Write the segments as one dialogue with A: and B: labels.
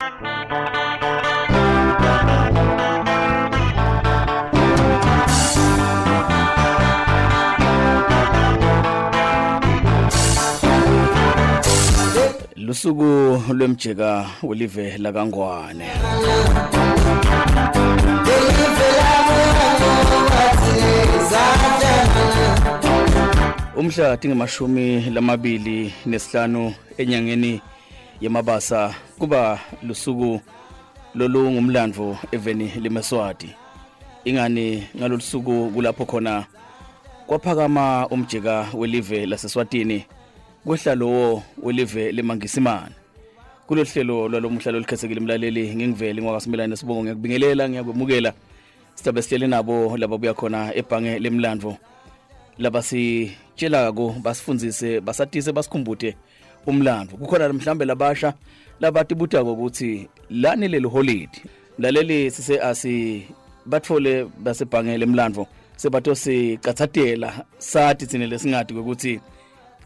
A: Lusuku lwemjeka welive lakaNgwane. Umhla tingemashumi lamabili nesihlanu enyangeni yemabasa kuba lusuku lolungumlandvo eveni lemeswati. Ingani ngalolusuku kulapho khona kwaphakama umjeka welive laseswatini kwehla lowo welive lemangisimane. Kulolu hlelo lwalomuhla lolukhethekile mlaleli ngingivele ngwakasimelane sibongo ngiyakubingelela ngiyakwemukela sizabe sihleli nabo lababuya khona ebhange lemlandvo labasitshelako basifundzise basatise basikhumbute umlandvo kukhona mhlambe labasha labatibutako ukuthi lani leli holidi mlaleli sise asi batfole basebhange lemlandvo sebatosicatsatela sati tsine lesingati kwekuthi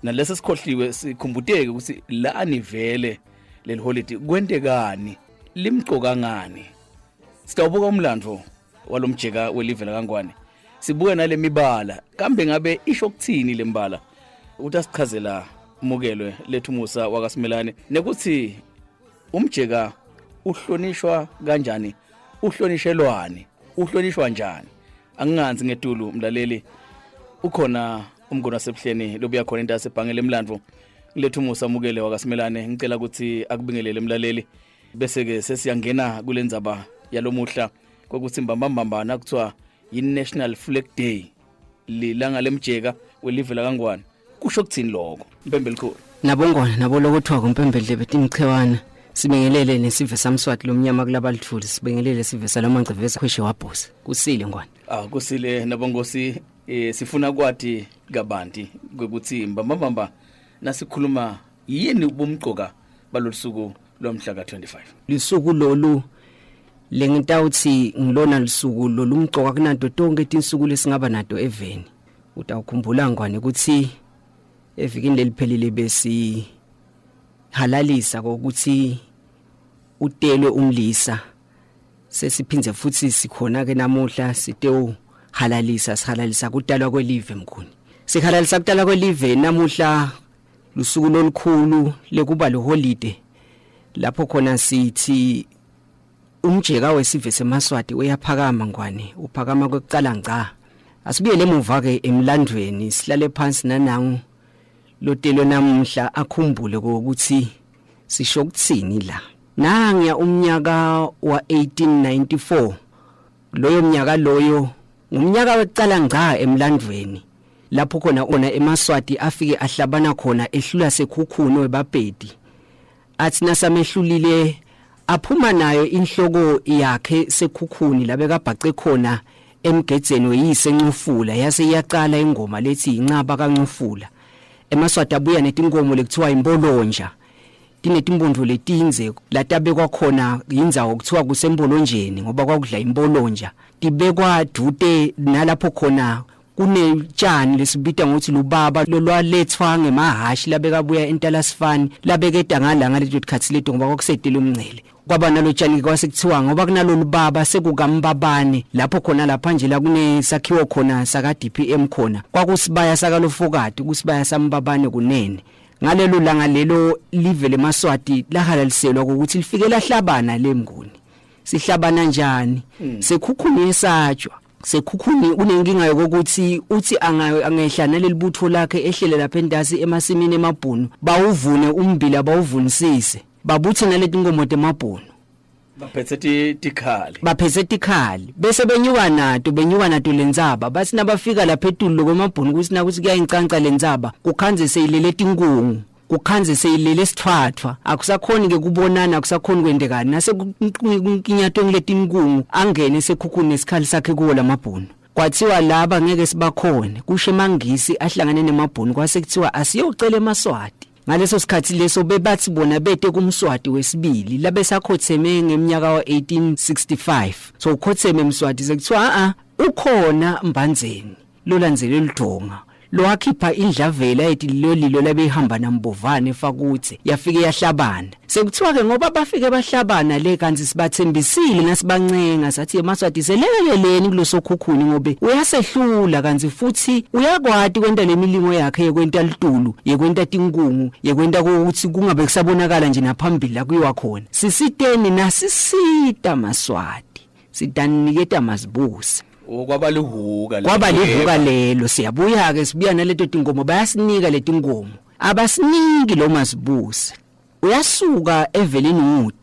A: nalesi sikhohliwe sikhumbuteke ukuthi lani vele leli holidi kwentekani limcoka ngani sitawubuka umlandvo walomjeka welive lakangwane sibuke nale mibala kambe ngabe isho kuthini le mbala utasichazela mukelwe lethu Musa wakasimelane nekuthi umjeka uhlonishwa kanjani uhlonishelwani uhlonishwa njani anginganzi ngetulu mlaleli ukhona umngoni wasebuhleni lobuya khona into yasebhange lemlandvo lethu Musa mukele wakasimelane ngicela ukuthi akubingelele mlaleli bese ke sesiyangena kulendzaba yalomuhla kokuthi mbambambamba nakuthiwa yi-National Flag Day lilanga lemjeka welive lakangwane kusho kuthini lokho mpembe likhulu
B: nabongwana nabolokothwako mpembe dlebe timchewana sibingelele nesive samswati lomnyama kulabalithuli sibingelele sive salomangceveza khweshe wabhosa kusile ngwane
A: ah kusile nabongosi eh, sifuna kwati kabanti kwekuthi mbambambamba nasikhuluma yini ubumqoka balolusuku lomhla ka-25
B: lisuku lolu lengitawuthi ngilona lusuku lolumcoka kunato tonke tinsuku lesingaba nato eveni utawukhumbula ngwane ukuthi evikini leliphelile besi halalisa kokuthi utelwe umlisa sesiphindze futhi sikhona ke namuhla sitewu halalisa sihalalisa kutalwa kwelive mkhuni sihalalisa kutalwa kwelive namuhla lusuku lolukhulu lekuba leholide lapho khona sithi umjeka wesive semaswati uyaphakama ngwane uphakama kwekucala ngca asibuyele emuva ke emlandweni sihlale phansi nanangu lotelwe namuhla akhumbule ukuthi sisho ukuthini la nangiya umnyaka wa 1894 loyo mnyaka loyo ngumnyaka wekucala ngca emlandweni lapho khona ona emaswati afike ahlabana khona ehlula sekhukhuni webapedi athi nasamehlulile aphuma nayo inhloko yakhe sekhukhuni labekabhace khona emgedzeni weyise encufula yase iyaqala ingoma lethi incaba kancufula emaswati abuya netinkomo lekuthiwa imbolonja tinetimpondo letindze latabekwa khona indzawo kuthiwa kusembolonjeni ngoba kwakudla imbolonja tibekwa dvute nalapho khona kunetshani lesibita ngokuthi lubaba lolwalethwa ngemahashi labekabuya entalasifani labekeda ngala ngaleto tikhathi leto ngoba kwakusedile umngcele kwaba nalotshani kwase kuthiwa ngoba kunalolu baba sekukambabane lapho khona lapha nje la kunesakhiwo khona saka DPM khona kwakusibaya sakalofokati kusibaya sambabane kunene ngalelo langa lelo live lemaswati lahalaliselwa ukuthi lifike lahlabana lemnguni sihlabana njani hmm. sekhukhuni yesatshwa sekhukhuni unenkinga yokuthi uthi angehla nalelibutho lakhe ehlele lapha entasi emasimini emabhunu bawuvune umbila bawuvunisise babuthe naletinkomo temabhunu
A: baphethe tikhali
B: baphethe tikhali bese benyuka nato benyuka nato lentsaba bathi nabafika lapha etulu lokwemabhunu kuthi nakuthi kuyayincanca lentsaba kukhanze seyilele tinkungu kukhanze seyilele sithwathwa akusakhoni ke kubonana akusakhoni kwentekani nase kunkinyatwe ngiletinkungu angene sekhukhuni nesikhali sakhe kuwo lamabhunu kwathiwa laba ngeke sibakhone kusho emangisi ahlangane nemabhunu kwase kuthiwa asiyocela emaswati ngaleso sikhathi leso bebathi bona bete kumswati wesibili labesakhotheme ngeminyaka wa-1865 so ukhotheme mswati sekuthiwa a ukhona mbandzeni lolandzele ludonga Lowakhipha indlavela ethi lolilo labehamba nambovane fakuthe yafike yahlabana. Sekuthiwa ke ngoba bafike bahlabana le kanti sibathembisile nasibancenga sathi emaSwati selekeleleni kulosokhukhuni ngobe uyasehlula kanti futhi uyakwati kwenta lemilingo yakhe yekwenta litulu, yekwenta tinkungu, yekwenta ukuthi kungabe kusabonakala nje naphambili la kuyiwa khona. Sisiteni nasisita maSwati, sitaniketa mazibuse.
A: Kwaba lihuka
B: lelo. Kwaba lihuka lelo. Siyabuya ke, sibuya naleto tinkomo, bayasinika letinkomo. Abasiniki lo mazibuse. Uyasuka Evelyn Wood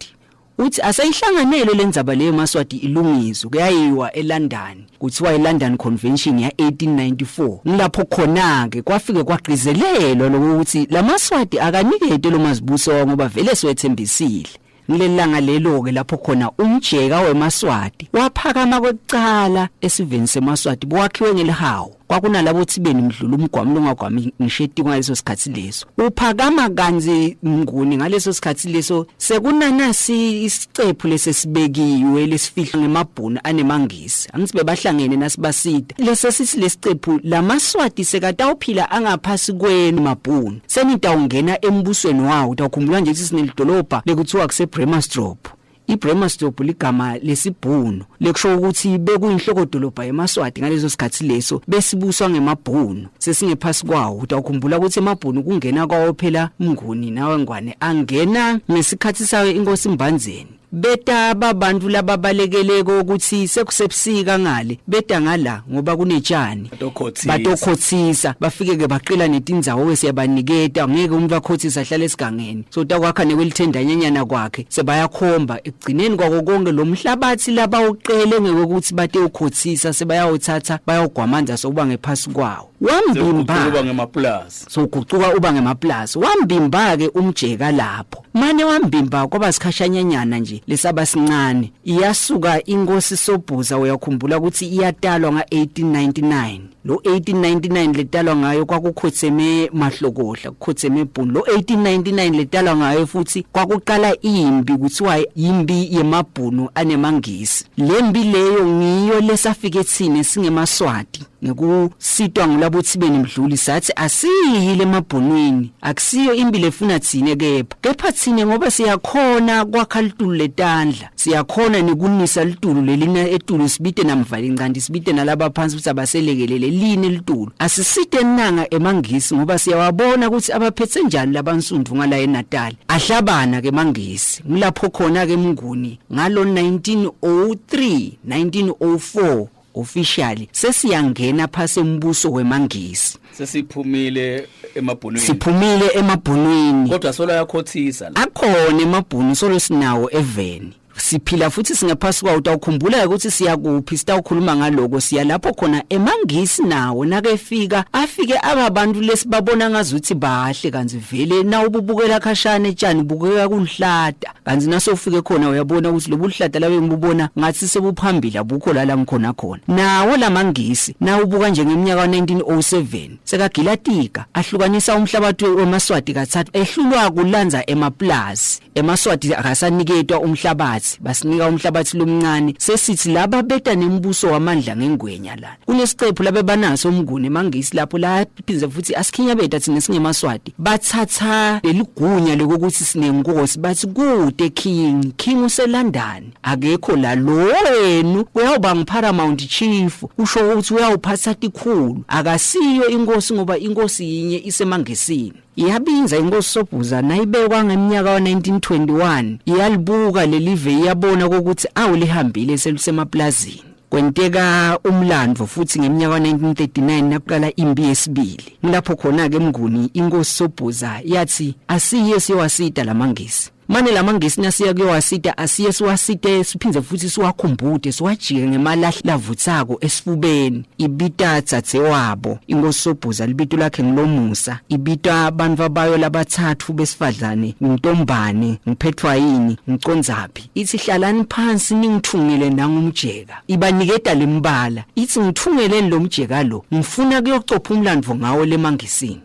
B: uthi asayihlanganele lendzaba leyo maSwati ilungiswe. Kuyayiwa eLondon, kuthiwa iLondon Convention ya 1894. Ngilapho khona ke kwafike kwagqizelelwa lokuthi lamaSwati akanikete lo mazibuse ngoba vele siwethembisile. Ngilelanga lelo ke lapho khona umjeka wemaSwati waphakama kwekucala esiveni semaSwati bowakhiwe ngelihawu. Kwakunalabo thibeni mdlula umgwamo longagwami ngisheti ngaleso sikhathi leso. Uphakama kanzi Mnguni ngaleso sikhathi leso sekunanasi isicephu lesesibekiwe lesifihlo ngemabhunu anemangisi. Angithi bebahlangene nasibasida. Lese sithi lesicephu lamaSwati sekatawuphila angaphasi kwenu mabhunu. Senitawungena embusweni wawo. Utawukhumbula nje ukuthi sinelidolobha lekuthiwa kuse Bremersdorp. iBremersdorp ligama lesibhunu lekusho ukuthi bekuyinhloko dolobha emaSwati ngaleso sikhathi leso besibuswa ngemabhunu. Sesingephasi kwawo. Utawukhumbula ukuthi emabhunu kungena kwawo phela Mnguni nawe Ngwane angena ngesikhathi sayo inkosi Mbandzeni. Beta babantu lababalekeleko ukuthi sekusebusika ngale beta ngala ngoba kunetshani.
A: Batokhothisa.
B: Batokhothisa bafike ke baqila netindzawo siyabaniketa, ngeke umuntu akhothisa ahlale esigangeni. So utakwakha nekwelithendanyana kwakhe sebayakhomba ekugcineni kwako konke lo mhlabathi labawuqele ngekuthi bate ukhothisa sebayawuthatha bayawugwamanza sokuba ngephasi kwawo. Wambimba
A: uba ngemaplazi.
B: So ugucuka uba ngemaplazi. Wambimba ke umjeka lapho. Mane wambimba kwaba sikhashanyanyana nje lesaba sincane. Iyasuka inkosi Sobhuza, uyakhumbula ukuthi iyatalwa nga1899. Lo 1899 letalwa ngayo kwakukhotheme Mahlokohla, kukhotheme Bhunu. Lo 1899 letalwa ngayo futhi kwakuqala impi kuthiwa impi yemabhunu anemangisi. Lempi leyo ngiyo lesafike thine singemaswati ngekusitwa ngulabo thibeni mdluli sathi asiyile emabhunwini, akusiyo impi lefuna thine kepha thine ngoba siyakhona kwakha litulu letandla, siyakhona nekunisa litulu lelina etulu sibite namvali incanti sibite nalaba phansi ukuthi abaselekelele line litulu. Asisite nanga emangisi ngoba siyawabona ukuthi abaphethe njani labansundu ngala eNatal. Ahlabana ke emangisi ngilapho khona ke Mnguni ngalo 1903 1904 officially sesiyangena phasi embuso wemangisi.
A: Sesiphumile emabhunwini.
B: Siphumile emabhunwini.
A: Kodwa solo yakhothisa
B: la. Akhona emabhunu solo sinawo eveni. Siphila futhi singaphasi kwawo. Utawukhumbula ukuthi siyakuphi, sitawukhuluma ngaloko. Siya lapho khona emangisi nawo nakefika afike ababantu lesibabona ngazuthi bahle kanti vele na ububukela khashana etshani bukeka kulihlata, kanti nasofike khona uyabona ukuthi lobuhlata labe ngibubona ngathi sebuphambili abukho la ngikhona khona. Nawo lamangisi na ubuka nje ngeminyaka ka1907 sekagilatika ahlukanisa umhlabathi wemaSwati kathathu, ehlulwa kulanza emaplazi. EmaSwati akasaniketwa umhlabathi, basinika umhlabathi lomncane. Sesithi laba beta nembuso wamandla ngengwenya la. Kunesiqephu labe banaso uMnguni emangisi lapho la phindze futhi asikhinyabeta thina singemaswati. Bathatha leligunya lokuthi sinenkosi, bathi kude king, king useLondon, akekho la lo wenu uyawuba ngiparamount chief, usho ukuthi uyawuphatha tikhulu, akasiyo inkosi ngoba inkosi yinye isemangisini. Iyabinza inkosi Sobhuza nayibekwa ngeminyaka wa1921, iyalibuka lelive iyabona ukuthi awulihambile selusemaplazini. Kwenteka umlando futhi ngeminyaka ka1939 naqala impi yesibili. Ngilapho khona ke Mnguni inkosi Sobhuza yathi asiye siyowasita lamangisi. Mane lamangisi nasiya kuyowasita asiye siwasite siphindze futhi siwakhumbute siwajike ngemalahle lavutsako esifubeni. Ibita tsatse wabo inkosi Sobhuza libito lakhe ngilomusa, ibita abantu abayo labathathu besifazane ngintombane ngiphethwa yini ngicondzaphi. Ithi hlalani phansi ningithungele nangumjeka, ibaniketa lembala ithi ngithungeleni lomjeka lo ngifuna kuyocopha umlando ngawo lemangisini.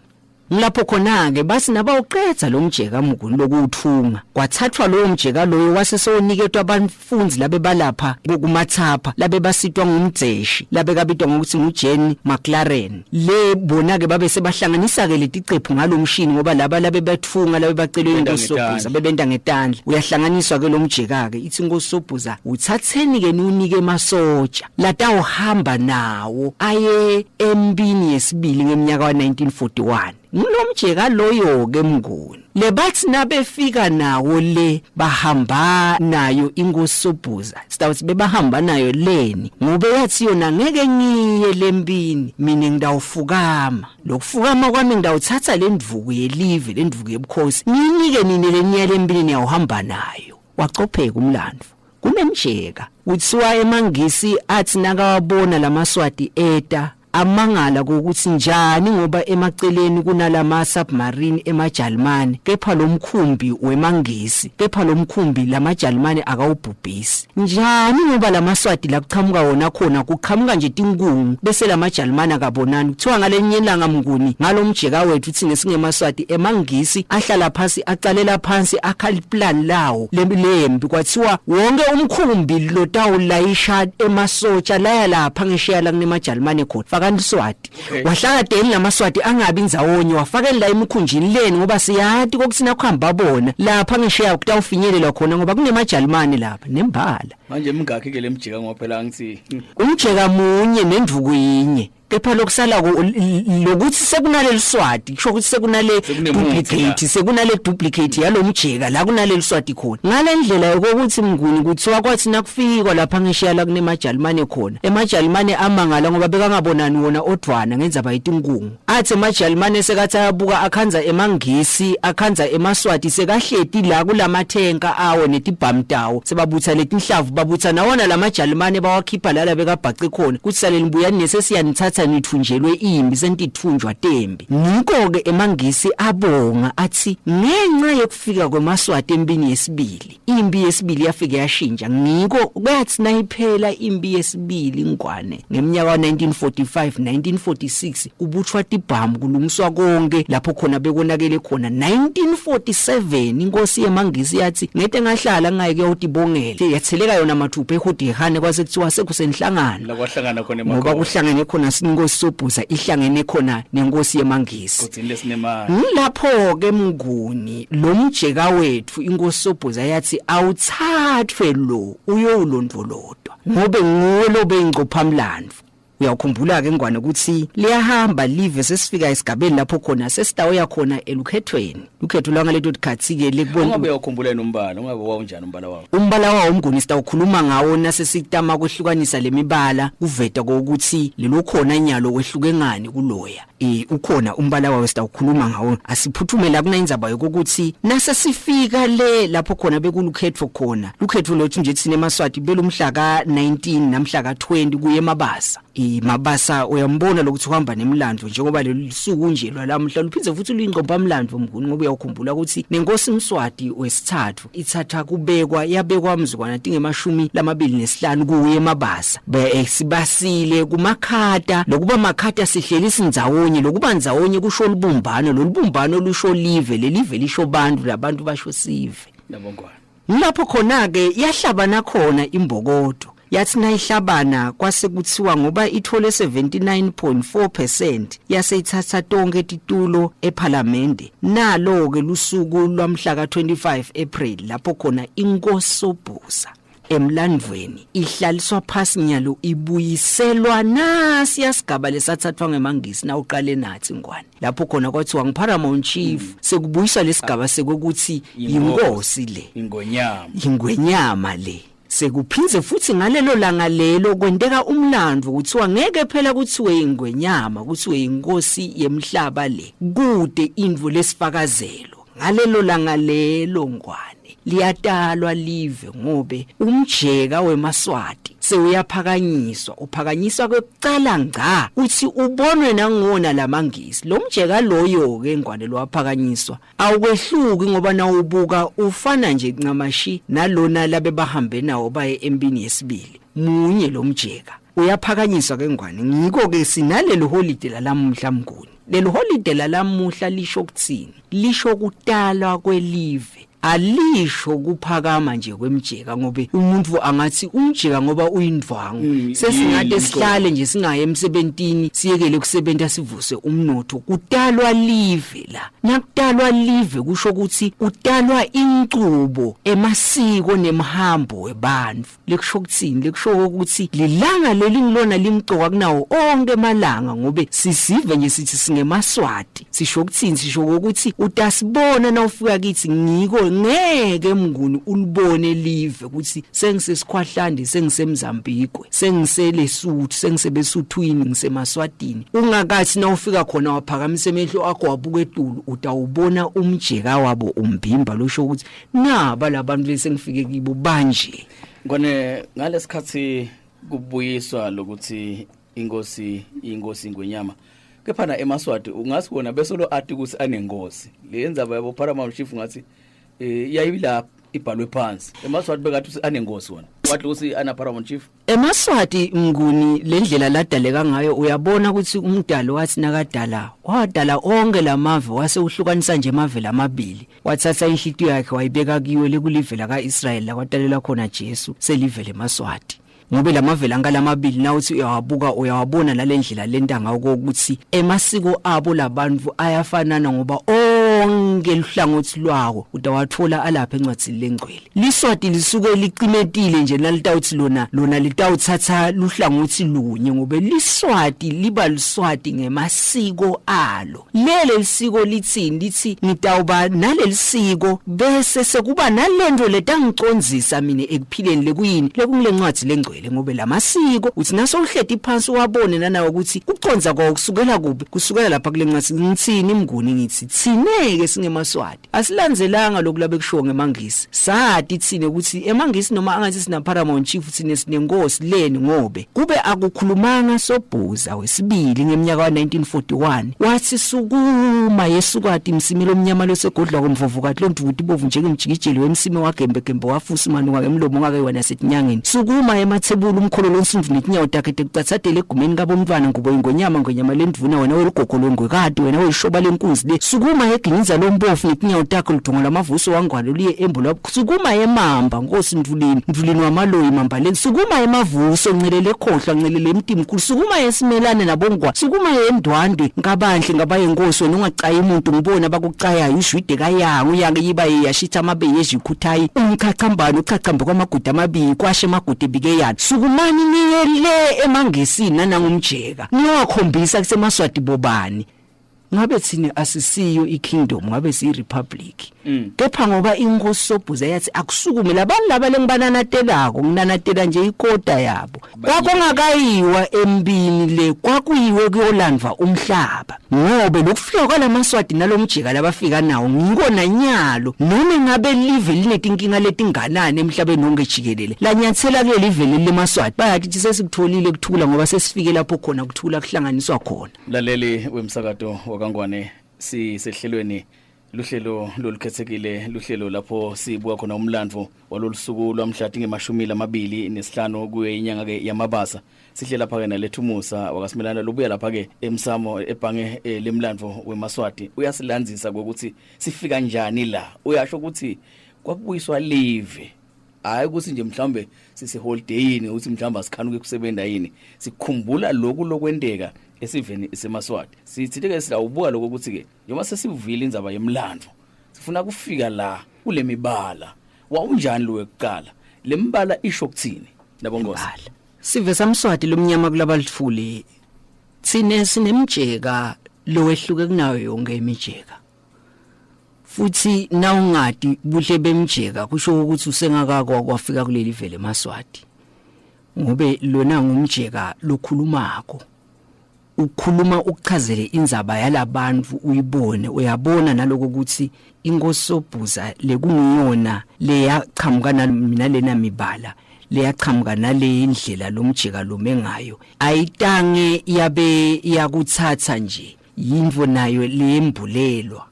B: Ngilapho khona ke bathi nabawuqedza lo mjeka Mnguni lokuwuthunga, kwathathwa lowo mjeka loyo wase sewuniketwa abafundzi labe balapha kumathapha labe basitwa ngumdzeshi labe kabitwa ngokuthi nguJenny McLaren. Le bona ke babe sebahlanganisa ke leticephu ngalomshini, ngoba laba labe bathunga labe bacelwe
A: Benta
B: inkosi Sobhuza
A: ngetandla.
B: bebenta ngetandla. Uyahlanganiswa ke lo mjeka ke, ithi inkosi Sobhuza uthatheni ke niunike emasotsha latawuhamba nawo aye empini yesibili ngeminyaka wa-1941. Ngilomjeka loyo ke Mnguni, lebathi nabefika nawo le bahamba nayo inkosi Sobhuza, sitawuthi bebahamba nayo leni, ngobe yathi yona ngeke ngiye lempini mina, ngidawufukama. Lokufukama kwami ngidawuthatha le ndvuku yelive, le ndvuku yebukhosi, nginike nine leniya lempini, niyawuhamba nayo. Wacopheka umlando kunemjeka, kuthiwa emangisi athi nakawabona lamaswati eta amangala kokuthi njani, ngoba emaceleni kunalama submarine emaJalimane, kepha lomkhumbi wemangisi, kepha lomkhumbi lamaJalimane akawubhubhisi njani, ngoba lamaswati la kuchamuka wona khona kuqhamuka nje tinkungu, bese lamaJalimane akabonani. Kuthiwa ngalenye ilanga Mnguni, ngalomjeka wethu thine singemaswati, emangisi ahlala phansi, acalela phansi, akha iplan lawo lembi. Kwathiwa wonke umkhumbi lotawulayisha emasotsha laya lapha ngesheya la kunemaJalimane khona, fakani Swati. Wahlakadeni lamaswati angabi ndzawonye, wafakeni la emikhunjini leni, ngoba siyati kokuthi nakuhamba bona lapha ngesheya kutawufinyelela khona, ngoba kunemaJalimane lapha nembala.
A: Manje mingakhi ke lemjeka, ngoba phela angithi
B: Umjeka munye nenduku yinye, kepha lokusala lokuthi sekunaleli swati kusho ukuthi sekunale
A: Sekunemuthi
B: duplicate, sekunale duplicate yalomjeka la kunaleli swati khona. Ngale ndlela yokuthi Mnguni, kuthiwa kwathi nakufikwa lapha ngesheya la kunemaJalimane khona, emaJalimane amangala ngoba bekangabonani wona odvwana ngendzaba yetinkungu. Athi emaJalimane sekathi ayabuka, akhanza emangisi, akhanza emaswati sekahleti la kulamathenka awo netibhamu tawo, sebabutha letinhlavu, babutha nawona lamaJalimane, bawakhipha lala bekabhace khona, kuthi saleni buyani nesesiyanithatha nithunjelwe imbi, sentithunjwa tembi. Ngiko-ke emangisi abonga athi ngenxa yokufika kwemaswati empini yesibili, impi yesibili yafike yashintsha. Ngiko kwathi nayiphela impi yesibili Ngwane ngeminyaka wa-1945 1946, kubuthwa tibhamu, kulungiswa konke lapho khona bekonakele khona. 1947 inkosi yemangisi yathi ngete ngahlala ngaye kuyawutibongela, yatheleka yona mathupha eHudihane, kwase kuthiwa sekusenhlangano
A: La kwahlangana khona
B: ngoba
A: emakhosi.
B: Kuhlangene khona inkosi Sobhuza ihlangene khona nenkosi yemangisi.
A: Godzini lesinemali.
B: Ngilapho ke Mnguni, lo mjeka wethu inkosi Sobhuza yathi awuthathwe lo uyowulondvolodwa, ngobe nguwe lo beyingcophamlando. Uyakhumbula ke Ngwane ukuthi liyahamba live, sesifika esigabeni lapho khona sesitawoya khona elukhethweni, lukhetho lwangaleto tikhatsi ke lekubona.
A: Ungabe uyawukhumbula yini umbala? Ungabe wawunjani umbala wawo?
B: Umbala wawo Mnguni sitawukhuluma ngawo nasesitama kwehlukanisa lemibala, kuveta kokuthi lelo khona nyalo wehluke ngani kuloya. Ukhona umbala wawo sitawukhuluma ngawo. Asiphuthume la kunayindzaba yokuthi nasesifika le lapho khona bekulukhetho khona, lukhetho lothu nje thina emaswati belumhla ka-19 namhla ka-20 kuye emabasa. Mabasa uyambona lokuthi uhamba nemlando, njengoba leli suku nje lwalamhla luphindze futhi luyingqompamlando Mnguni, ngoba uyawukhumbula ukuthi nenkosi Mswati wesithathu ithatha kubekwa, yabekwa mzukwana tingemashumi 25 kuye emabasa. Sibasile kumakhata, lokuba makhata sihleli sindzawonye, lokuba ndzawonye kusho lubumbano, lolubumbano lusho live, lelive lisho bantu, labantu basho sive.
A: Nabongwane.
B: Lapho khona ke yahlabana khona imbokodo, yathi nayihlabana kwase kuthiwa ngoba ithole 79.4% yase ithatha tonke titulo eParliament. Nalo ke lusuku lwamhla ka25 April lapho khona inkosi Sobhuza emlandvweni ihlaliswa phasi nyalo, ibuyiselwa nasi yasigaba lesathathwa ngemangisi na uqale nathi Ngwane, lapho khona kwathiwa ngiparamount chief, sekubuyiswa lesigaba sekuthi yinkosi le.
A: Ingonyama.
B: Ingwenyama le. Sekuphinze futhi ngalelo langa lelo kwenteka umlando, kuthiwa ngeke phela kuthiwe ingwenyama, kuthiwe inkosi yemhlaba le kude indvo lesifakazelo. Ngalelo langa lelo Ngwane liyatalwa live, ngobe umjeka wemaswati sewuyaphakanyiswa, uphakanyiswa kwekucala ngca uthi ubonwe nangona lamangisi. Lo mjeka loyo ke Ngwane lwaphakanyiswa awukwehluki, ngoba nawubuka ufana nje ncamashi nalona labe bahambe nawo baye empini yesibili, munye lo mjeka uyaphakanyiswa ke Ngwane. Ngiko ke sinalelo holiday lalamhla Mnguni. Leli holide lalamuhla lisho kutsini? Lisho kutalwa kwelive. Alisho kuphakama nje kwemjeka, ngobe umuntu angathi umjeka ngoba uyindvwangu, sesingade sihlale nje singaye emsebentini, siyekele kusebenta, sivuse umnotho. Kutalwa live la. Nakutalwa live kusho ukuthi kutalwa incubo, emasiko nemhambo webantfu. Lekusho kutsini? Lekusho ukuthi lilanga leli ngilona limcoka kunawo onke emalanga, ngobe sisive nje sithi singemaswati. Sisho kutsini? Sisho ukuthi utasibona nawufika kithi, ngiko ngeke mnguni ulibone live ukuthi sengisesikhwahlande, sengisemzambikwe, sengiselesuthu, sengisebesuthwini, ngisemaswatini. Ungakathi nawufika khona waphakamisa emehlo akho wabuka etulu, utawubona umjeka wabo umbimba, losho ukuthi naba labantu lesengifike kibo banje.
A: Ngone ngalesikhathi kubuyiswa lokuthi inkosi Ngwenyama, kepha na emaswati ungasibona bese lo ati ukuthi anenkosi. Le ndzaba yabo Paramount Chief ngathi yayila ibhalwe phansi. Emaswati bekathi ukuthi anenkosi wona, wathi ukuthi ana Paramount Chief.
B: Emaswati mnguni lendlela ladaleka ngayo, uyabona ukuthi umdalo wathi nakadala wadala onke lamave, wase uhlukanisa nje emave lamabili, wathatha inhlitiyo yakhe wayibeka kiwe lekulive la kaIsrael lakwatalela khona Jesu, selive lemaswati. Ngobe lamavela angalamabili nawuthi uyawabuka uyawabona nalendlela lenta ngako ukuthi emasiko abo labantu ayafanana, ngoba onke luhlangothi lwawo utawathola alapha encwadzini lengcwele. Liswati lisuke licimetile nje nalitawuthi lona litawuthatha luhlangothi lunye, ngobe liswati liba liswati ngemasiko alo. Lele lisiko litsini? Lithi ngitawuba nalelisiko bese sekuba nalento letangicondzisa mina ekuphileni, lekuyini? Lekungile ncwadi lengcwele. Ngobe lamasiko uthi naso uhleti phansi wabone nanawe ukuthi kuconza kwawo kusukela kuphi, kusukela lapha kule ncwadi. Ngitsini mnguni? Ngithi tsineke singemaswati asilandzelanga lokhu labe kushiwo ngemangisi. Sathi tsine ukuthi emangisi noma angathi sina Paramount Chief, tsine sinenkosi leni, ngobe kube akukhulumanga Sobhuza wesibili ngeminyaka wa1941 wathi sukuma yesukati msimilo omnyama losegodlwa komvovokati lontukuti bovu njengemjikijeli wemsime wagembe gembe wafusi manuka ngemlomo ongake wena setinyangeni, sukuma emathebula umkholo lonsundu netinyawo takhe tekucatsatela egumeni kabomntwana ngubo ingonyama ngonyama lendvuna, wena welugogo lwengwekati, wena weshoba lenkunzi le, sukuma eginyiza lompofu netinyawo takhe ludongo lamavuso wangwalo liye embo, sukuma emamba nkosi Ntulini, Ntulini wamaloyi mambaleni, sukuma emavuso ncelele khohlwa ncelele emtimkhulu, sukuma esimelane nabongwa, sukuma endwandwe nkabanhle ngabayenkosi, wena ungacayi umuntu ngibona abakucayayo, ushwide kayanga uyange yiba yashitha amabe yejikhuthayi umchachambano uchachambe kwamagudu amabili kwashe emagudu ebikeyana, sukumani niye le emangesini nanangumjeka niyowakhombisa kusemaswati bobani. Ngabe thina asisiyo ikingdom, ngabe siyi republic. Kepha ngoba inkosi Sobhuza yathi akusukume labantu laba lengibananatelako, nginanatela nje ikota yabo, kwakungakayiwa empini le, kwakuyiwe kuyolandva umhlaba, ngobe lokufika kwalamaswati nalomjika labafika nawo ngiko nanyalo noma ngabe live linetinkinga letinganani emhlabeni wonke jikelele, lanyathela kuleli vele lemaswati bayathi ukuthi sesikutholile kuthula, ngoba sesifike lapho khona kuthula kuhlanganiswa khona.
A: Mlaleli wemsakato wakangwane, sisehlelweni luhlelo lolukhethekile, luhlelo lapho sibuka khona umlandvo walolu suku lwamhla tinge-25 kuye inyanga ke yamabasa. Sihle lapha ke naLethumusa wakaSimelana lobuya lapha ke emsamo ebhange lemlandvo wemaswati, uyasilandzisa kokuthi sifika njani la. Uyasho ukuthi kwakubuyiswa live, hayi ukuthi nje mhlawumbe sise holidayini, ukuthi mhlawumbe asikhanuke kusebenza yini, sikhumbula lokhu lokwenteka esiveni semaswati. Sithi ke silawubuka lokho ukuthi ke njengoba sesivile indzaba yemlandvo, sifuna kufika la kule mibala. Wawunjani lo wekuqala? Lembala isho kuthini nabongosi?
B: Imbala. Sive samswati lomnyama kulabalithuli, thine sinemjeka lowehluke kunayo yonke imijeka, futhi nawungati buhle bemjeka kusho ukuthi usengakakwa kwafika kuleli vele emaswati, ngobe lona ngumjeka lokhulumako, ukhuluma ukuchazele indzaba yalabantu uyibone. Uyabona naloko ukuthi inkosi Sobhuza lekungiyona leyachamuka nalena mibala, leyachamuka nale indlela lomjika lome ngayo, ayitange yabe yakuthatha nje yintfo nayo leyembulelwa.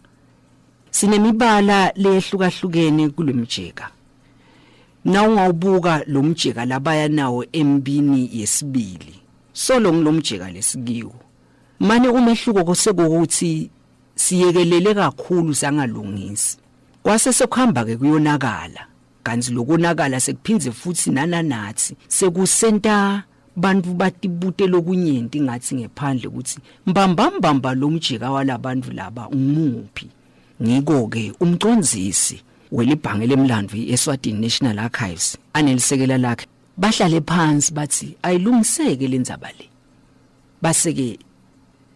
B: Sinemibala lehlukahlukene kulomjeka. Nawungawubuka lomjeka labaya nawo embini yesibili, solo ngilomjeka lesikiwo. Mane umehluko kosekuthi siyekelele kakhulu sangalungisi. Kwase sekuhamba ke kuyonakala, kanti lokonakala sekuphindze futhi nananathi sekusenta bantu batibute lokunyenti ngathi ngephandle ukuthi mbamba mbamba lo mjeka walabantu laba umuphi. Ngiko ke umcondzisi welibhange lemlandvo iEswatini National Archives anelisekela lakhe bahlale phansi bathi ayilungiseke lendzaba le. Baseke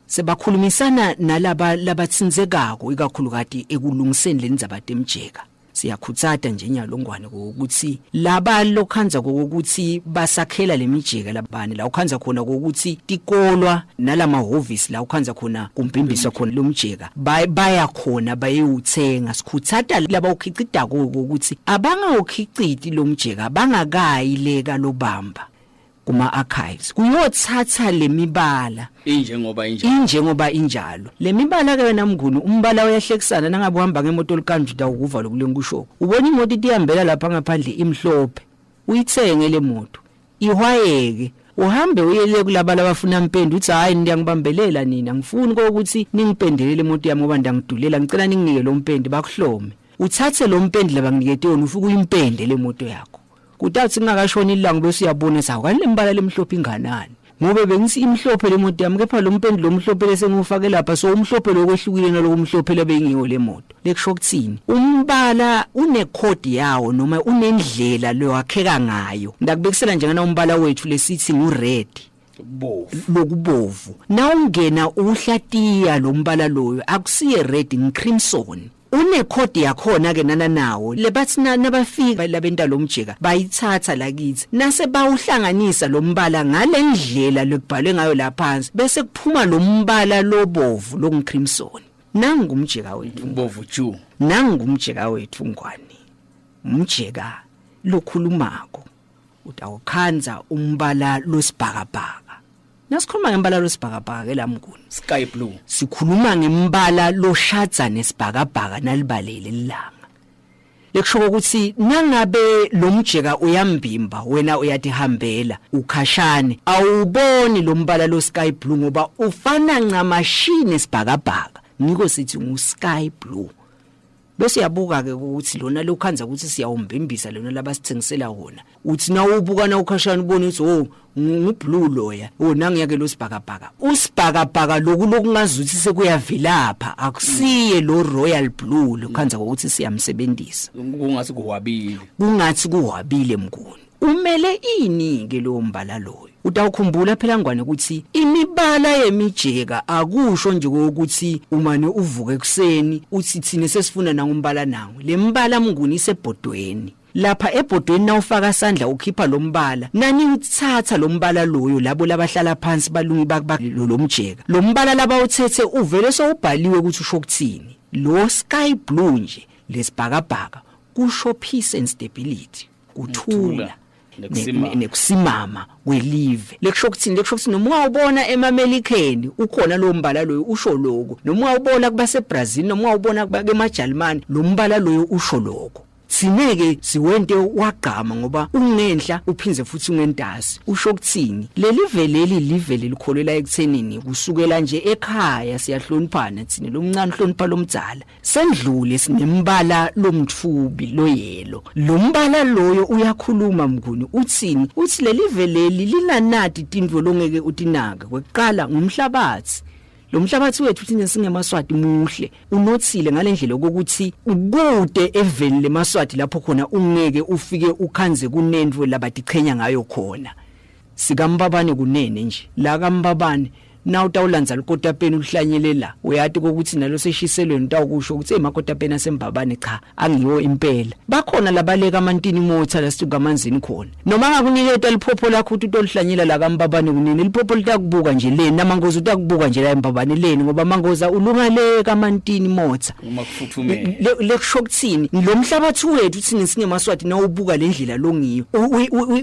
B: sebakhulumisana nalaba labatsinzekako ikakhulukati ekulungiseni lendzaba temjeka. Siyakhutsata nje nyalongwane ukuthi laba lokhanza kokuthi basakhela lemijeka labani la ukhanza khona kokuthi tikolwa nalamahhovisi la ukhanza khona kumbimbiswa khona lomjeka baya khona bayewuthenga. Sikhutsata laba ukhicidako ukuthi abangawukhiciti lomjeka bangakayi leka lobamba kuma archives kuyothatha lemibala
A: injengoba injalo,
B: injengoba injalo lemibala ke wena mnguni. Umbala uyahlekisana nangabe uhamba ngemoto likanje utawukuva lokulenkusho. Ubona imoto itihambela lapha ngaphandle imhlophe, uyithenge le moto ihwayeke, uhambe uyele kulaba labafuna impende uthi hayi ngiyangibambelela nina, ngifuni ukuthi ningipendelele imoto yami ngoba ndangidulela, ngicela ninginike lo mpende. Bakuhlome uthathe lo mpende labanginikete yona ufike uyimpende le moto yakho. Kutathi kungakashoni ilanga bese uyabona sawo kanti lembala lemhlophe inganani, ngoba bengithi imhlophe le moto yami kepha lo mpende lo mhlophe lesengufake lapha so umhlophe lokwehlukile naloku umhlophe lebengiyo le moto. Lekusho kuthini? Umbala unekhodi yawo noma unendlela lowakheka ngayo. Ndakubekisela njengana umbala wethu lesithi ngu red,
A: bovu,
B: lokubovu. Nawungena uhlatiya lo mbala loyo akusiye red, ngicrimson. Unekhodi yakhona ke nana nawo lebathi nabafika labenta lomjeka bayithatha lakithi nase bawuhlanganisa lo mbala ngalendlela lokubhalwe ngayo laphansi bese kuphuma lo mbala lobovu longcrimson. Nangu umjeka wethu
A: bovu ju,
B: nangu umjeka wethu ngwane, umjeka lokhulumako utawukhanza umbala losibhakabhaka. Nasikhuluma ngembala losibhakabhaka ke lamnguni,
A: sky blue,
B: sikhuluma ngembala loshadza nesibhakabhaka nalibalele ilanga. Lekusho ukuthi nangabe lo mjeka uyambimba wena uyatihambela ukhashane awuboni lo mbala lo sky blue ngoba ufana ncamashini nesibhakabhaka, ngiko sithi ngu sky blue. Bese uyabuka ke ukuthi lona lokhanza ukuthi siyawumbimbisa lona labasithengisela wona, uthi nawubuka na ukhashana ubone ukuthi oh ngu blue loya, oh nangiyake lo sibhakabhaka. Usibhakabhaka loku lokungazuthi sekuyavilapha akusiye lo royal blue lokhanza ukuthi siyamsebenzisa,
A: kungathi kuhwabile,
B: kungathi kuhwabile mnguni. Umele ini ke lo mbala loyo? Utawukhumbula phela ngwane ukuthi imibala yemijeka akusho nje ukuthi umane uvuke ekseni uthi thina sesifuna nangumbala nawo. Lembala mnguni isebhodweni lapha ebhodweni, nawufaka sandla ukhipha lo mbala, nani uthatha lo mbala loyo labo labahlala phansi balungi lo mjeka, lo mbala labawuthethe uvele sowubhaliwe ukuthi usho ukuthini. Lo sky blue nje lesibhakabhaka kusho peace and stability, kuthula nekusimama kwelive. Lekusho ukuthini? Lekusho ukuthi noma ungawubona emaMelikeni ukhona lo mbala loyo usho lokho, noma ungawubona kubaseBrazil, noma ungawubona kubakemaJalimani, lo mbala loyo usho lokho. Sineke siwente wagqama ngoba ungenhla uphinze futhi ungentasi. Usho ukuthini? Leli veleli livele likholela ekuthenini kusukela nje ekhaya siyahloniphana thina, lomncane uhlonipha lomdzala. Sendlule sinembala lomtfubi loyelo, lo mbala loyo uyakhuluma mnguni. Uthini? Uthi leli veleli linanati tindvo longeke utinake. Kwekuqala ngumhlabathi. Lo mhlabathi wethu thina singemaswati muhle, unothile ngalendlela ukuthi ukude eveni lemaswati lapho khona ungeke ufike ukhanze kunendvo labatichenya ngayo khona. Sikambabane kunene nje la kambabane, na utawulandza likotapeni uhlanyele la, uyati ukuthi nalo seshiselweni utawukusho ukuthi emakotapeni asembabane cha angiwo impela. Bakhona labaleka amantini motha lasituka amanzini khona, noma ngakuniketa liphopho lakho ukuthi utolihlanyela la kambabane kunene, liphopho litakubuka nje leni namangozi utakubuka nje la embabane leni, ngoba mangoza ulunga le kamantini motha
A: uma kufuthumele.
B: Lekusho kuthini? Lo mhlabathi wethu thina singemaswati nawubuka lendlela longiyo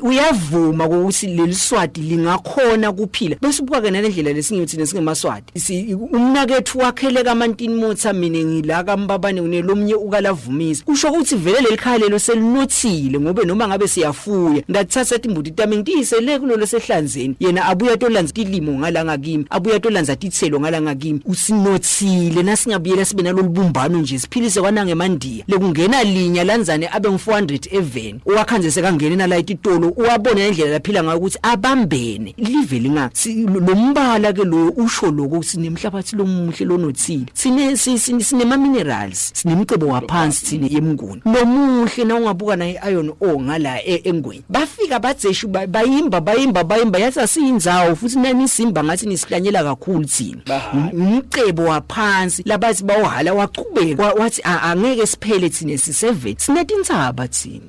B: uyavuma ukuthi leli swati lingakhona kuphila. Bese ubuka ke nalendlela lesingiyo thina singemaswati. Umnakethu wakhele kaMantini Motha, mina ngila kaMbabane, unelomnye ukalavumisa. Kusho ukuthi vele leli khaya lelo selinothile, ngobe noma ngabe siyafuya, ndathatha timbuti tami ngitiyise le kulolo sehlanzeni, yena abuya tolanza tilimo ngala ngakimi, abuya tolanza titselo ngala ngakimi. Usinothile nasingabuyela sibe nalolu bumbano nje, siphilise kwanangemandiya lekungena linya lanzane abe ngu-400 eveni, owakhanze sekangene nala ititolo, uwabona indlela laphila ngayo ukuthi abambene live linga. Lo mbala ke lo usho lokho, sinemhlabathi lomuhle lonothile, sine sinema minerals, sinemcebo waphansi thine yemnguni lomuhle. Na ungabuka na iron ore ngala engweni, bafika badzeshu, bayimba bayimba bayimba, yathi asiyindzawo futhi nanisimba ngathi nisihlanyela kakhulu thina.
A: Bahala.
B: Umcebo waphansi labathi bawuhala wachubeka, wathi angeke siphele thine, siseveni, sinetintsaba thina,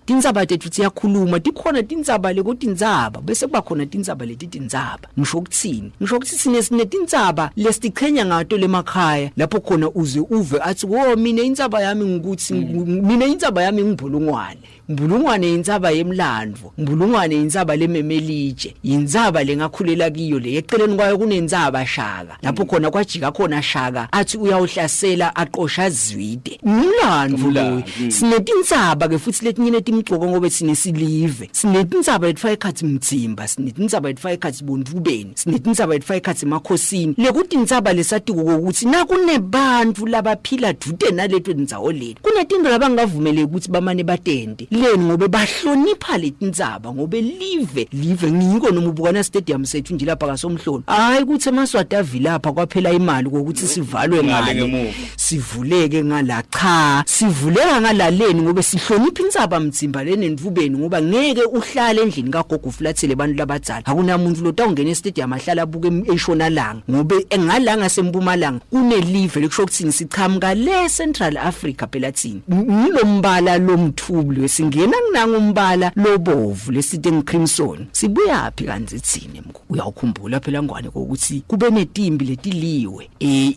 B: tintsaba tethu tiyakhuluma, tikhona tintsaba lekutintsaba, bese kuba khona tintsaba leti tintsaba. Ngisho ukuthini? Ngisho ukuthi sine sinetintsaba lesitichenya ngato lemakhaya, lapho khona uze uve athi, "Wo, mina intsaba yami ngikuthi mina intsaba yami ngibhulungwane. Mbulungwane intsaba yemlandvo, Mbulungwane intsaba lememelitshe, intsaba lengakhulela kiyo le. Eceleni kwayo kunentsaba Shaka, lapho khona kwajika khona Shaka athi uyawuhlasela aqosha Zwide. Umlandvo loyo." Sinetintsaba ke futhi letinye letimgcoko, ngobe sine silive, sinetintsaba letfaka ekhatsi Mtsimba, sinetintsaba letfaka ekhatsi Bontfubeni, sinetintsaba letfaka ekhatsi Emakhosini, lekutintsaba lesatiko kokuthi nakunebantfu labaphila dvute naleto tindzawo leti, kunetinto labangavumeleki ukuthi bamane batente leni, ngobe bahlonipha letintsaba, ngobe live live ngiko. Noma ubukana stadium sethu nje lapha kaSomhlolo, hayi ukuthi emaswati avilapha kwaphela imali kokuthi sivalwe
A: ngale
B: ngale
A: ngemuva.
B: Sivuleke ngala, cha, sivuleka ngalaleni ngobe sihlonipha intsaba Mtsimba lenentfubeni, ngoba ngeke uhlale endlini kagogo ufulathele abantu labadzala. Akunamuntu lotawungena estadium ahlala abuke eshonalanga, ngobe engalanga sempumalanga kunelive lekusho ukuthini sichamuka le Central Africa phela thina. Ngilombala lomthubu lesingena kunanga umbala lobovu lesite ngicrimson, sibuyaphi kanti thina, mkhulu? Uyawukhumbula phela ngwane ukuthi kube netimbi letiliwe,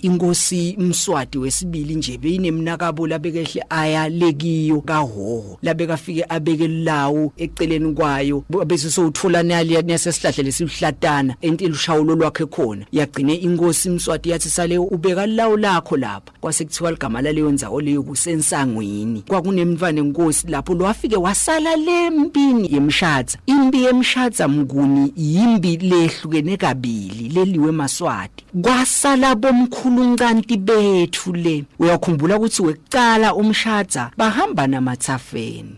B: inkosi Mswati wesibili nje beyinemnakabo labekehle aya lekiyo kaHoho, labekafike abeke lawo eceleni kwayo, bese sowuthola nali nesesihlahla lesiluhlatana enti lushawulo lwakhe khona. Yagcine inkosi Mswati yathi, "Sale ubeka lawo lakho lapha." Kwase kuthiwa ligama laleyo ndzawo leyo kusensangwini. Kwakunemntfwana enkosi lapho lwafike wasala lempini yemshadza. Impi yemshadza mnguni yimbi lehlukene kabili leliwe maswati, kwasala bomkhuluncanti bethu le. Uyakhumbula ukuthi wekucala umshadza bahamba namathafeni,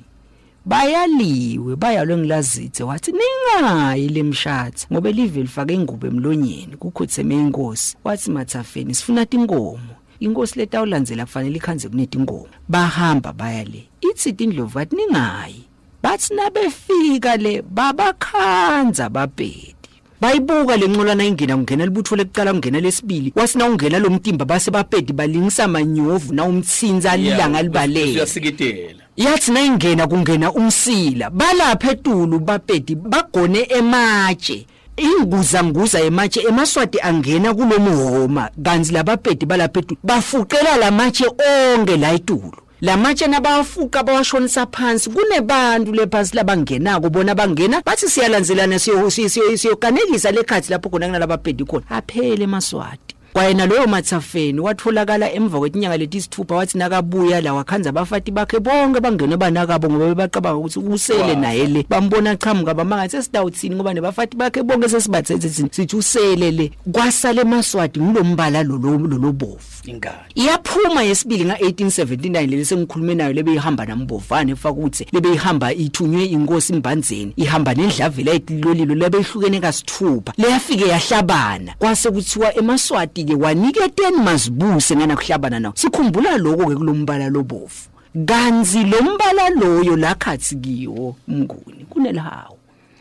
B: bayaliwe, bayalwe ngilazithe, wathi, "Ningayi lemshadza ngoba live lifake ingubo emlonyeni." Kukhotheme inkosi, wathi mathafeni, "Sifuna tinkomo, inkosi letawulandzela kufanele ikhanze kunetinkomo." Bahamba baya le, ithi tindlovu kathi, "Ningayi." Bathi nabefika le babakhanza babhedi, bayibuka lenqolana ingena, kungena libutho lekuqala, kungena lesibili, wathi na ungena lo mtimba base bapedi balingisa manyovu na umtsinza lilanga libalele.
A: Uyasikitela.
B: Yathi nayingena kungena umsila balapha etulu, bapedi bagone ematshe, inguzanguza ematshe, emaswati angena kulomuhoma, kanti labapedi balapha etulu bafuqela lamatshe onke la etulu. Lamatshe nabawafuqa bawashonisa phansi, kunebantu lephansi labangenako bona, bangena bathi, "Siyalandzelana, siyokanekisa lekhathi lapho khona kunalabapedi khona." Aphele emaswati. Kwayena loyo mathafeni watholakala emva kwetinyanga letisithupha, wathi nakabuya la wakhanza abafati bakhe bonke bangene banakabo, ngoba bebacabanga ukuthi usele
A: Wafa.
B: Naye le bambona qhamuka, bamangathi, "Sesidawuthini ngoba nebafati bakhe bonke sesibathethe thina, sithi usele le." Kwasale emaswati ngulombala lolo lolobovu.
A: Ingane.
B: Iyaphuma yesibili nga-1879 leli sengikhulume nayo, lebeyihamba nambovane fakuthe, lebeyihamba ithunywe inkosi Mbandzeni, ihamba nendlavela etilolilo, lebeyihlukene kasithupha, leyafike yahlabana, kwase kuthiwa emaswati ke waniketeni mazibuse ngana kuhlabana nawo. Sikhumbula lokho ke kulombala lobovu, kanzi lombala loyo lakhathi kiwo mnguni kunelihawu.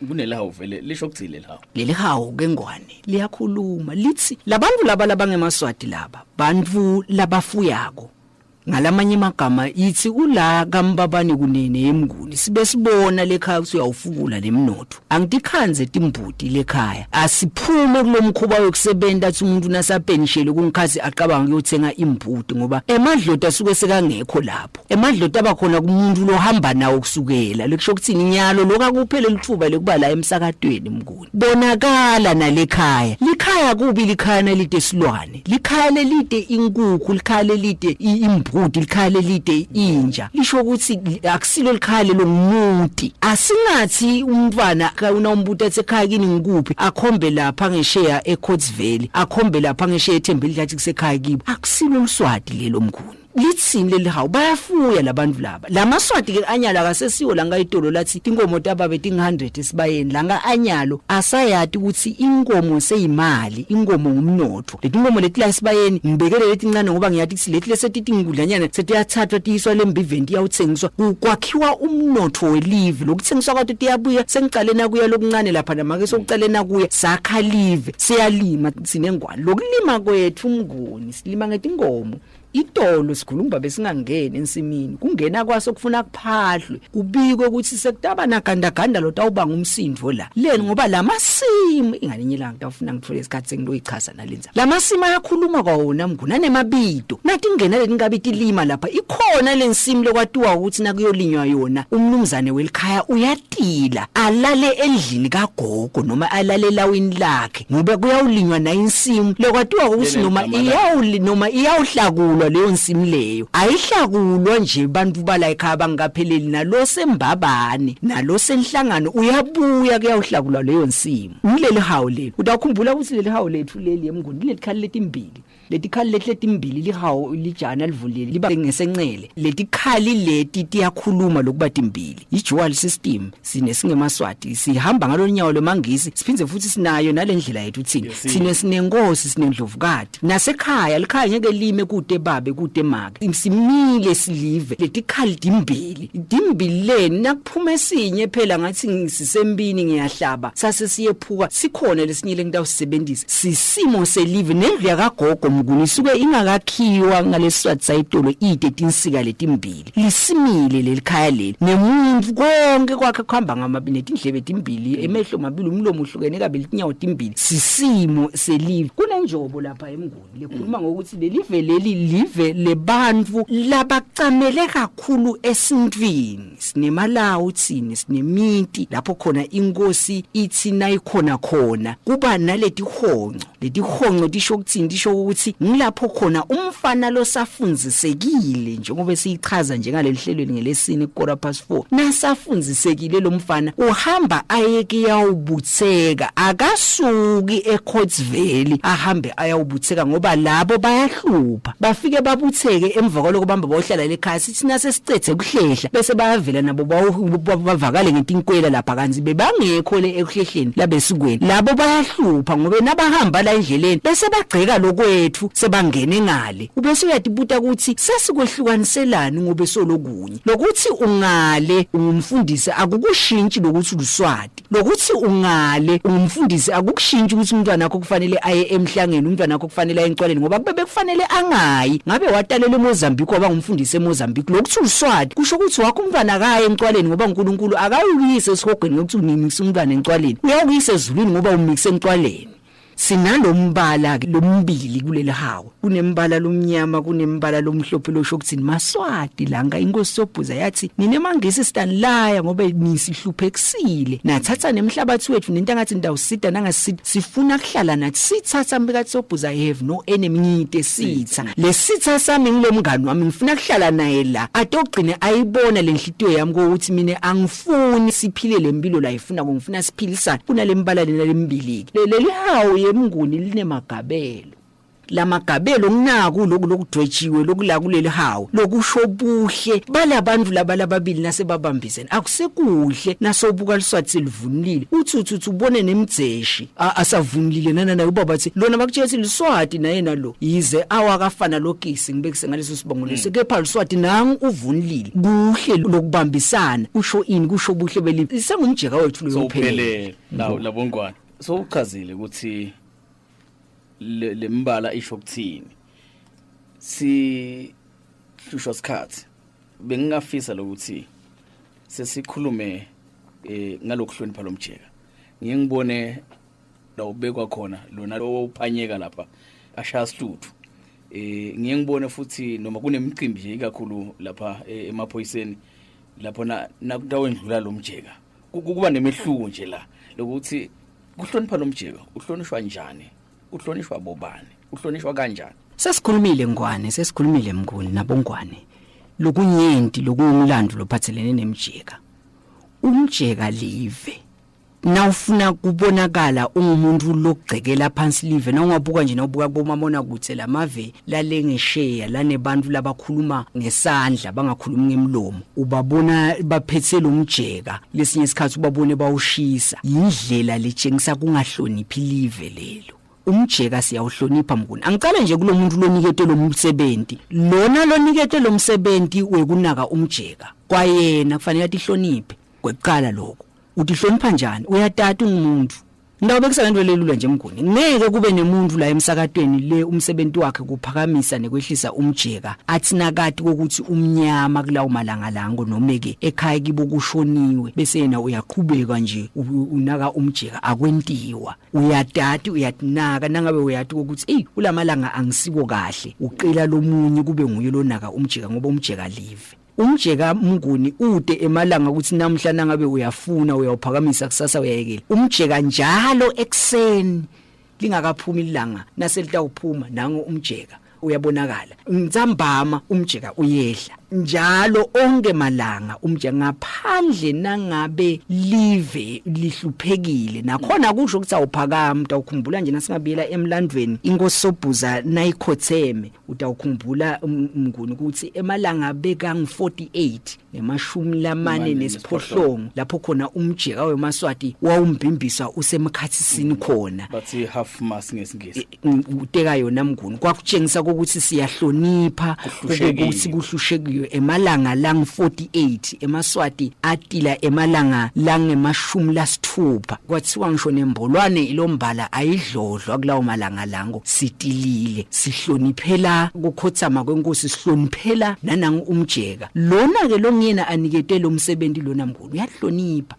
A: Kunelawo vele, lisho kuthile lawo?
B: Leli hawu ke ngwane liyakhuluma, lithi labantu laba labangemaswati, laba bantu labafuyako. Ngalamanye amagama ithi ula kambabane kunene emnguni sibe sibona lekhaya ukuthi uyawufukula lemnotho. Angitikhanze timbuti lekhaya. Asiphume kulomkhuba wokusebenza athi umuntu nasapenishele kungikhathi acabanga ukuyothenga imbuti ngoba emadlota asuke sekangekho lapho. Emadlota abakhona kumuntu lohamba nawo kusukela lekusho ukuthi inyalo lokakuphele lithuba lekuba la emsakatweni mnguni. Bonakala nalekhaya. Likhaya kubi likhaya nalide silwane. Likhaya lelide inkukhu, likhaya lelide imbuti, likhaya lelide inja. Lisho ukuthi akusilo likhaya lelo ngumuntu. Asingathi umntwana unawumbuta ethi ekhaya kini ngikuphi akhombe lapha ngesheya eCotsville, akhombe lapha ngesheya eThembeli athi kusekhaya kibo. Akusilo luswati lelo mkhulu. Litsini leli hawu bayafuya labantu laba. Lamaswati ke anyalo akasesiwo la ngayitolo lathi tinkomo tababe ting 100 esibayeni la nga anyalo asayati ukuthi inkomo seyimali, inkomo ngumnotho. Letinkomo leti la esibayeni ngibekele letincane ngoba ngiyati ukuthi leti lesetitingudlanyana setiyathathwa tiyiswa lembiventi iyawuthengiswa kwakhiwa umnotho welive. Lokuthengiswa kwato tiyabuya sengicale nakuya lokuncane lapha namake sokucale nakuya sakha live siyalima sinengwane. Lokulima kwethu umnguni silima ngetinkomo. Itolo sikhuluma besingangeni ensimini kungena kwaso kufuna kuphahlwe kubikwe ukuthi sekutaba nagandaganda lo tawubanga umsindo la leni ngoba lamasimu ingalinye ilanga tawufuna ngithole isikhathi sengiloyichaza nalenza lamasimu ayakhuluma kwawona mnguni anemabito nathi ingena letinkabi tilima lapha ikhona lensimu lokwatiwa ukuthi nakuyolinywa yona umnumzane welikhaya uyatila alale endlini kagogo noma alale elawini lakhe ngoba kuyawulinywa na insimu lokwatiwa ukuthi noma iyawuli noma iyawuhlakulwa leyo nsimu leyo ayihlakulwa nje bantu bala ekhaya bangakapheleli nalo sembabane nalo senhlangano uyabuya kuyawuhlakulwa leyo nsimu. Ngileli hawu leli utawukhumbula ukuthi leli hawu lethu leli emnguni lelikhali letimbili letikhali leti letimbili lihawu lijana livulile liba ngesencele letikhali leti tiyakhuluma lokuba timbili i-dual system sine singemaswati sihamba ngalonyawo lwemangisi siphindze futhi sinayo nalendlela yethu thina sine sinenkosi sinendlovukati nasekhaya likhaya ngeke lime kude babe kude make simile silive letikhali timbili timbili leni nakuphuma esinye phela ngathi ngisisembini ngiyahlaba sase siyephuka sikhona lesinye lengitawusebenzisa sisimo selive nendlu yakagogo mnguni isuke ingakakhiwa ngalesiswati sayitolo ide tinsika letimbili lisimile lelikhaya leli nemuntu konke kwakhe kuhamba ngamabili netindlebe timbili emehlo mabili umlomo uhlukene kabili tinyawo timbili sisimo selive. Kunenjobo lapha emnguni lekhuluma ngokuthi lelive leli live lebantu labacamele kakhulu esintwini. Sinemalawu thini sinemiti lapho khona inkosi ithi nayikhona khona kuba naletihonco letihonco tisho ukuthini tisho ukuthi ngilapho khona umfana losafundisekile njengoba siyichaza njengaleli hlelweni ngelesine 4:15 nasafundisekile lo mfana uhamba aye kuyawubutheka akasuki eCotsville ahambe ayawubutheka ngoba labo bayahlupha bafike babutheke emva kwaloko bamba bohlala lekhaya sithi nasesicethe kuhlehla bese bayavela nabo bavakale ngetinkwela lapha kanzi bebangekho le ekuhlehleni labesikweni labo bayahlupha ngoba nabahamba la endleleni bese bagceka lokwethu sebangene ngale ubese uyatibuta ukuthi sesikwehluganiselani ngobe solokunye lokuthi ungale ungumfundisi akukushintshi lokuthi uluswati lokuthi ungale ungumfundisi akukushintshi ukuthi umntwana wakho kufanele aye emhlangeni umntwana wakho kufanele aye encwaleni ngoba kube bekufanele angayi ngabe watalela eMozambique waba ngumfundisi eMozambique lokuthi uluswati kusho ukuthi wakho umntwana akaye encwaleni ngoba uNkulunkulu akayuyise esihogweni ngokuthi unimikise umntwana encwaleni uyawuyisa ezulwini ngoba umikise encwaleni. Sinalombala ke lombili kuleli hawu kunembala lomnyama kunembala lomhlophe losho ukuthi maswati langa inkosi Sobhuza yathi nine mangisi sitanilaya ngoba nisihluphekisile nathatha nemhlabathi wethu nento angathi ndawusida nangasida sifuna kuhlala nathi sithatha mbekathi Sobhuza I have no enemy ngide sitha lesitha sami ngilomngani wami ngifuna kuhlala naye la atogcine ayibona lenhlitiyo yami ukuthi mina angifuni siphile lempilo la ifuna ngifuna siphilisane kunalembala lena lembili leli hawu yemnguni linemagabelo lamagabelo nginaku lokhu lokudwetshiwe lokula kuleli hawu lokusho buhle balabantu laba lababili nasebabambisene akusekuhle nasobuka liswathi selivunulile uthi uthi ubone nemdzeshi asavunulile nana ubaba athi lona bakutshela ukuthi liswati naye nalo yize awakafana lokisi ngibekise ngaleso sibongo leso kepha liswati nangu uvunulile kuhle lokubambisana kusho ini kusho buhle beli sengumjeka wethu
A: lo uphelele lawo labongwane. So uchazile ukuthi lembala isho ukuthini. Si Sihlushwa sikhathi. Bengingafisa lokuthi sesikhulume ngalokuhlonipha lomjeka. Ngiye ngibone la ubekwa khona lona owuphanyeka lapha ashaya sihluthu. Ngiye ngibone futhi noma kunemicimbi nje ikakhulu lapha emaphoyiseni lapho na nakutawendlula lomjeka. Kuba nemehluko nje la lokuthi kuhlonipha lomjeka uhlonishwa njani, uhlonishwa bobani, uhlonishwa kanjani.
B: Sesikhulumile Ngwane, sesikhulumile Mnguni nabongwane. Lokunyenti lokungumlando lophathelene nemjeka. Umjeka live. Nawufuna kubonakala ungumuntu lokugcekela phansi live, nawungabuka nje nawubuka bomabona kutse lamave lalengesheya lanebantu labakhuluma ngesandla bangakhulumi ngemlomo, ubabona baphethe lomjeka, lesinye isikhathi ubabone bawushisa. Indlela letshengisa kungahloniphi live lelo. Umjeka siyawuhlonipha Mnguni. Angicale nje kulomuntu lonikete lo msebenzi, lona lonikete lo msebenzi wekunaka umjeka, kwayena kufanele atihloniphe. Kwekuqala lokho, utihlonipha njani? Uyatata ungumuntu. Ngitawubekisa ngento lelula nje Mnguni. Ngeke kube nemuntu la emsakatweni le umsebenzi wakhe kuphakamisa nekwehlisa umjeka, athi nakati kokuthi umnyama kulawo malanga lango noma ke ekhaya kibo kushoniwe, bese yena uyaqhubeka nje unaka umjeka, akwentiwa. Uyatati, uyatinaka. Nangabe uyati ukuthi ey kulamalanga angisiko kahle, uqila lomunye kube nguye lonaka umjeka, ngoba umjeka live. Umjeka Mnguni ude emalanga ukuthi namhla nangabe uyafuna uyawuphakamisa, kusasa uyayekela. Umjeka njalo ekseni lingakaphumi ilanga, naselitawuphuma nango umjeka uyabonakala. Ntsambama umjeka uyehla njalo onke malanga umjeka, ngaphandle nangabe live lihluphekile. Nakhona kusho ukuthi awuphakama. Utawukhumbula nje nasingabuyela emlandweni, inkosi Sobhuza nayikhotheme, utawukhumbula Mnguni ukuthi emalanga beka ngu48 nemashumi lamane nesiphohlongo, lapho khona umjeka wemaSwati wawumbimbiswa usemkhathisini khona,
A: bathi half mast ngesingisi.
B: Uteka yona Mnguni, kwakutshengisa ukuthi siyahlonipha ukuthi kuhlushekiwe. Emalanga lang 48 emaSwati atila emalanga langemashumi lasithupha, kwathiwa ngisho nembolwane ilombala ayidlodlwa kulawo malanga lango. Sitilile, sihloniphela kukhothama kwenkosi, sihloniphela nanangu umjeka lona ke longiyena anikete lo msebenzi lona Mnguni, uyahlonipha.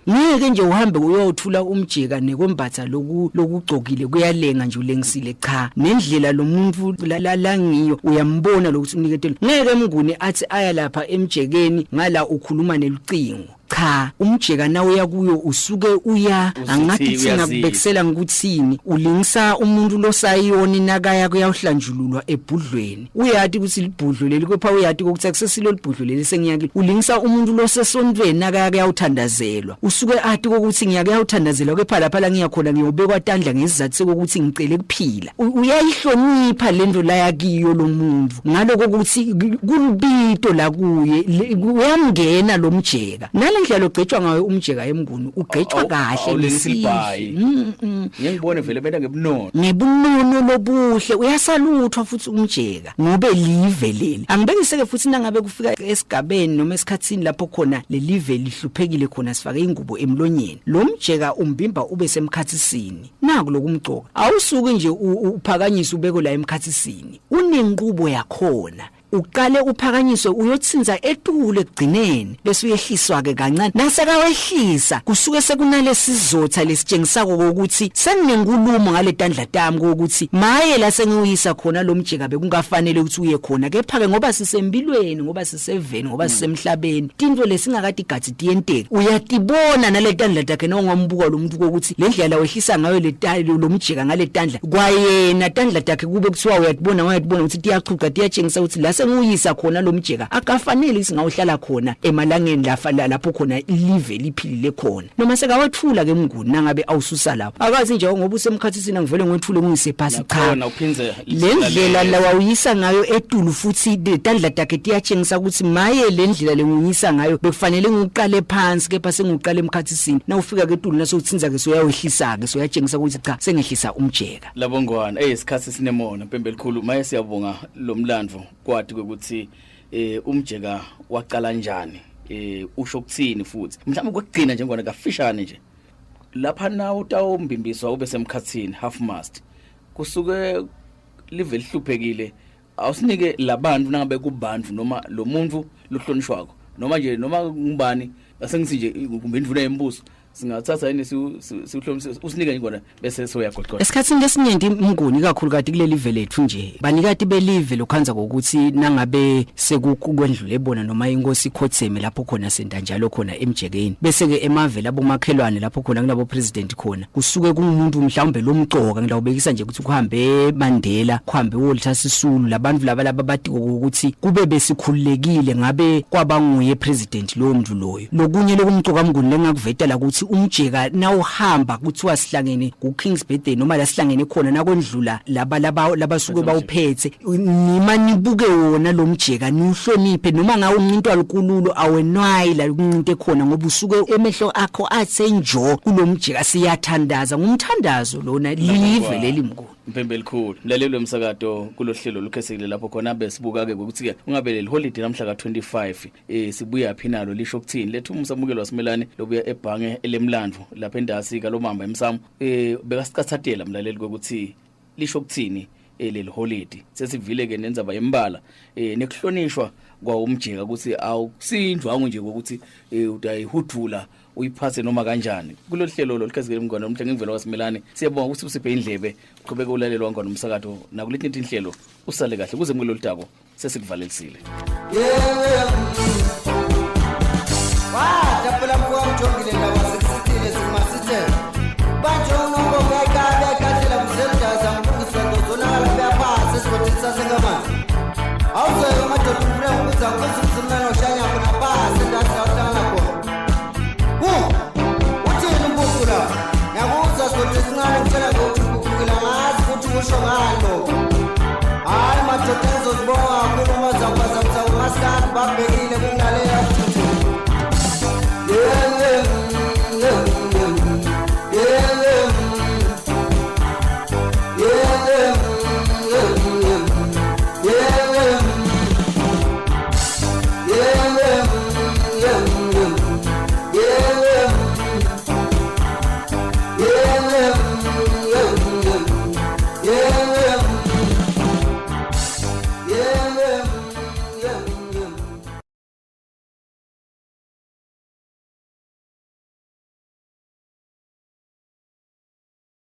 B: Ngeke nje uhambe uyothula umjeka nekwembatha loku lokugcokile kuyalenga nje ulengisile, cha, nendlela lo muntu langiyo uyambona lokuthi uniketele. Ngeke Mnguni athi aya lapha emjekeni ngala ukhuluma nelucingo, cha, umjeka nawe uya kuyo usuke uya angathi thina kubekisela ngikuthini, ulingisa umuntu losayoni nakaya kuyawuhlanjululwa ebhudlweni, uyati ukuthi libhudlo leli, kepha uyati ukuthi akusesilo libhudlo leli sengiyakile. Ulingisa umuntu losesontweni nakaya kuyawuthandazelwa, usuke ati ukuthi ngiyake kuyawuthandazelwa, kepha lapha la ngiyakhona ngiyobekwa tandla ngesizathu sokuthi ngicele kuphila. Uyayihlonipha lento la yakiyo lo muntu, ngaloko ukuthi kulibito la kuye, uyamngena lo mjeka. Nalendlela ogcetshwa ngayo umjeka eMnguni, ugcetshwa kahle.
A: Ngeke ngibone vele benta ngebunono,
B: ngebunono lobuhle, uyasaluthwa futhi umjeka ngobe live leli. Angibekiseke futhi nangabe kufika esigabeni noma esikhatsini lapho khona lelive lihluphekile khona, sifake ingubo emlonyeni, lo mjeka umbimba ube semkhathisini. Naku lokumcoka, awusuki nje uphakanyise ubeko la emkhathisini, unenqubo yakhona. Uqale uphakanyiswe uyotsinza etule ekugcineni, bese uyehliswa ke kancane. Nasekawehlisa kusuke sekunalesizotha lesitshengisako ukuthi senginenkulumo ngale tandla tami, ukuthi maye la sengiyisa khona lo mjeka bekungafanele ukuthi uye khona, kepha ke ngoba sisempilweni, ngoba siseveni, ngoba sisemhlabeni, tinto lesingakade igathi tiyenteka. Uyatibona nale tandla takhe nongombuka lo muntu ukuthi le ndlela wehlisa ngayo le lo mjeka ngale tandla, kwayena tandla takhe kube kuthiwa uyatibona, uyatibona ukuthi tiyachucha, tiyatshengisa ukuthi la senguyisa khona lo mjeka akafanele singawuhlala khona emalangeni lafa lapho khona live liphilile khona. Noma sekawethula ke Mnguni, nangabe awususa lapho, akazi nje ngoba usemkhathisini ngivele ngwethule ngiyise phasi, cha. Le ndlela lawawuyisa ngayo etulu futhi tandla takhe tiyatshengisa ukuthi maye le ndlela lengunyisa ngayo bekufanele ngiqale phansi, kepha sengiqale emkhathisini. Nawufika ke etulu nasewutsinza ke soyawehlisa ke, soyatshengisa ukuthi cha, sengehlisa umjeka.
A: Labongwana, isikhathi sinemona mpembe elikhulu. Maye siyabonga lo mlando kwathi ukuthi umjeka waqala njani, usho kuthini futhi. Mhlawumbe kwekugcina nje ngona kafishane nje, lapha nawo utawumbimbiswa ube semkhathini half mast, kusuke live lihluphekile. Awusinike labantu nangabe kubantu noma lo muntu lohlonishwako noma nje noma ngubani, asengithi nje kumbe indvuna yembuso, singathatha yini siwuhlomise, usinike nje kona bese soyagoqola?
B: Esikhathini lesinyenti, Mnguni, kakhulu kati kuleli live lethu nje, banikati belive lokhanza ngokuthi nangabe sekukwendlule bona noma inkosi ikhotheme, lapho khona senta njalo khona emjekeni, bese ke emave labo makhelwane lapho khona kunabo president khona kusuke kungumuntu mhlawumbe lomcoka. Ngilawubekisa nje ukuthi kuhambe Mandela, kuhambe Walter Sisulu, labantu laba batiko ukuthi kube besikhululekile ngabe kwaba nguye president lowo muntu loyo. Lokunye lokumcoka, Mnguni, lengakuveta la ukuthi umjeka nawuhamba kuthiwa sihlangene ku King's Birthday noma la sihlangene khona, nakwendlula laba labasuke bawuphethe, nima nibuke wona lo mjeka, niuhloniphe noma ngawe uncintwa lukululo awenwayi la kuncinte khona, ngoba usuke emehlo akho athe njo kulomjeka. Siyathandaza, ngumthandazo lona, live leli, Mnguni.
A: Mpembe elikhulu, mlaleli wemsakato, kulohlelo lukhesekile lapho khona besibuka ke ukuthi ke ungabe leli holiday namhla ka25 sibuya phi nalo, lisho ukuthini. Lethu umsamukelo wasimelane lobuya ebhange elemlando lapha endasi kalomamba emsamo, bekasicathatela mlaleli ukuthi lisho ukuthini leli holiday. Sesivile ke nendzaba yembala nekuhlonishwa kwawumjeka ukuthi awusindwa nje ukuthi utayihudula uyiphathe noma kanjani. Kulolu hlelo lolukhethekile, mngane omhle, ngimvelo wasimelane, siyabonga ukuthi usiphe indlebe. Uqhubeke ulalelo wangona umsakato nakuletinye inhlelo. Usale kahle kuze kulolu dako sesikuvalelisile.
C: Yeah. Wajabula mfowethu, mjongile ndaba sekusithile simasithe. Manje unombo kayikabe ayikahlela kusemdaza ngilungisa ndozonakala kuyaphasa esigodini sasenkamanzi. Awuzoyo madoda, ufuna ukuza kuze umsimlana ushanya khona phasi endazi la uhlangana khona. Ku uthini umbuku la? Ngiyakuzwa sigodi esincane, ngitshela ngokuthi ukhuphukile, ngazi ukuthi kusho ngani lokho. Hayi madoda, ngizozibonga kakhulu uma zakubaza umasikandi babhekile.